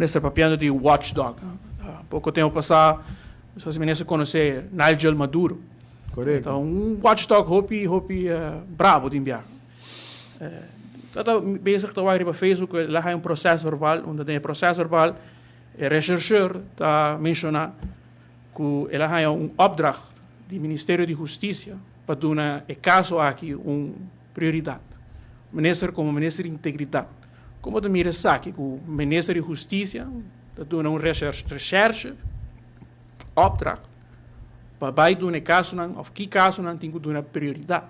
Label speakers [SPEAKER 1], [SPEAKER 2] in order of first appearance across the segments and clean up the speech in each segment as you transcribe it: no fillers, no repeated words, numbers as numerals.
[SPEAKER 1] Minister, papiando di watchdog. Poko tempu pasá, no sa si minister konosé Nigel Maduro.
[SPEAKER 2] Korekto.
[SPEAKER 1] Ta un watchdog hopi, hopi bravo tin biaha. Ta ta bezig ta wak riba Facebook, el a haña un prosèsverbal, unda den e prosèsverbal e rechercheur ta menshoná ku el a haña un opdracht di Ministerio di Hustisia pa duna e kaso aki un prioridat. Minister komo minister di integridat, komo ta mira esaki ku minister di hustisia ta duna un recherche opdracht pa bai duna e kasonan òf ki kasonan tin ku duna prioridat?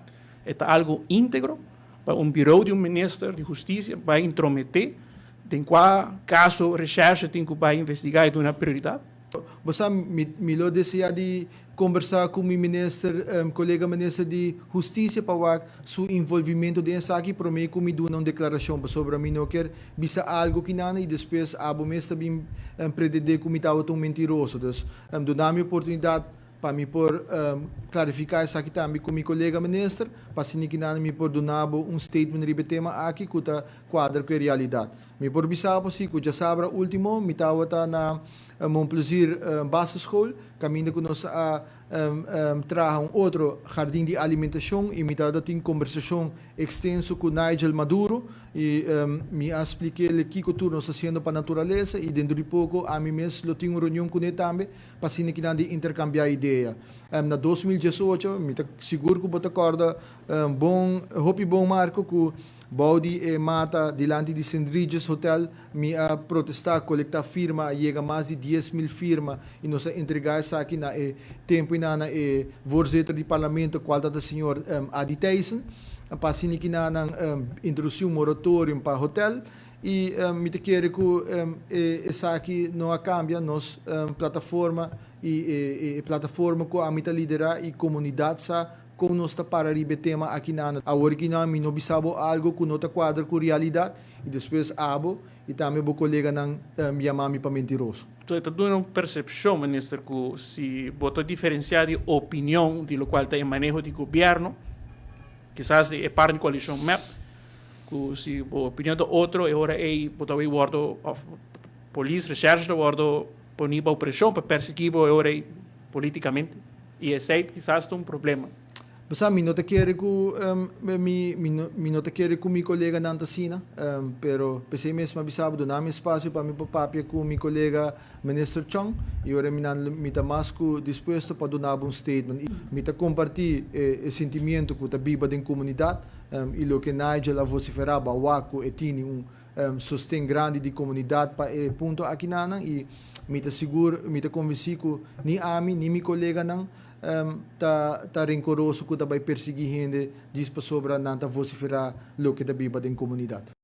[SPEAKER 1] E ta algu íntegro pa un birou di un minister di hustisia bai intrometé den kua kaso recherche tin ku bai investigá i duna prioridat?
[SPEAKER 2] Bo sa, mi mi lo desea di kombersá ku mi minister, kolega minister di Hustisia pa wak su involvimento den esaki promé ku mi duna un deklarashon, pasobra mi no kier bisa algu ki nana i despues abo mes ta bin pretendé ku mi tabata un mentiroso. Dus, duna mi oportunidat pa mi por klarifiká esaki tambe ku mi kolega minister, pa asina ki nana mi por duna bo un statement riba e tema aki ku ta kuadra ku e realidat. Mi por bisa bo si ku djasabra último mi tabata na Mon Plaisir Basisschool, kaminda ku nos a traha un otro hardin di alimentashon i mi tabata tin kombersashon ekstenso ku Nigel Maduro i mi a splik'el kiko tur nos ta hasiendo pa naturalesa i dentro di poko ami mes lo tin un reunion kuné tambe pa asina kinan di interkambiá idea. Na 2018, mi ta sigur ku bo ta kòrda bon, hopi bon Marco, ku bou di e mata dilanti di Sint Regis Hotel mi a protestá, kolektá firma, a yega mas di 10,000 firma i nos a entregá esaki na e tempu einan na e voorzitter di parlamento kual tabata señor Adi Thijssen pa asina kinan nan introdusí un moratorium pa hotel i mi ta kere ku esaki no a kambia nos plataforma i e plataforma ku ami ta liderá i komunidat sa kon nos ta para riba e tema aki nan. Awor ki nan mi no bisa bo algo ku no ta kuadra ku realidat i despues abo i tambe bo koleganan yama mi pa mentiroso.
[SPEAKER 1] Ta duna un persepshon, Minister, ku si bo ta diferensiá di opinion di lokual ta e maneho di gobièrnu, kisas di e parti di koalishon mep, ku si bo opinion ta otro e ora ei bo ta bai wòrdu òf polis, reshèrshe ta wòrdu poni bou preshon pa persiguí bo e ora ei polítikamente. I esei kisas ta un problema.
[SPEAKER 2] Bo sa, mi no ta kere ku mi mi no ta kere ku mi koleganan ta asina, pero p'esei mes mi a bisa bo duna mi espasio pa mi por papia ku mi kolega Minister Chong i ora mi nan mi ta mas ku dispuesto pa duna bo un statement. Mi ta kompartí e sentimiento ku ta biba den komunidat i loke Nigel a vosiferá bo a wak ku e tini un sosten grandi di komunidat pa e punto akinanan i mi ta sigur, mi ta konvensí ku ni ami ni mi koleganan ta ta renkoroso ku ta bai persiguí hende djis pasobra nan ta vosiferá loke ta biba den komunidat.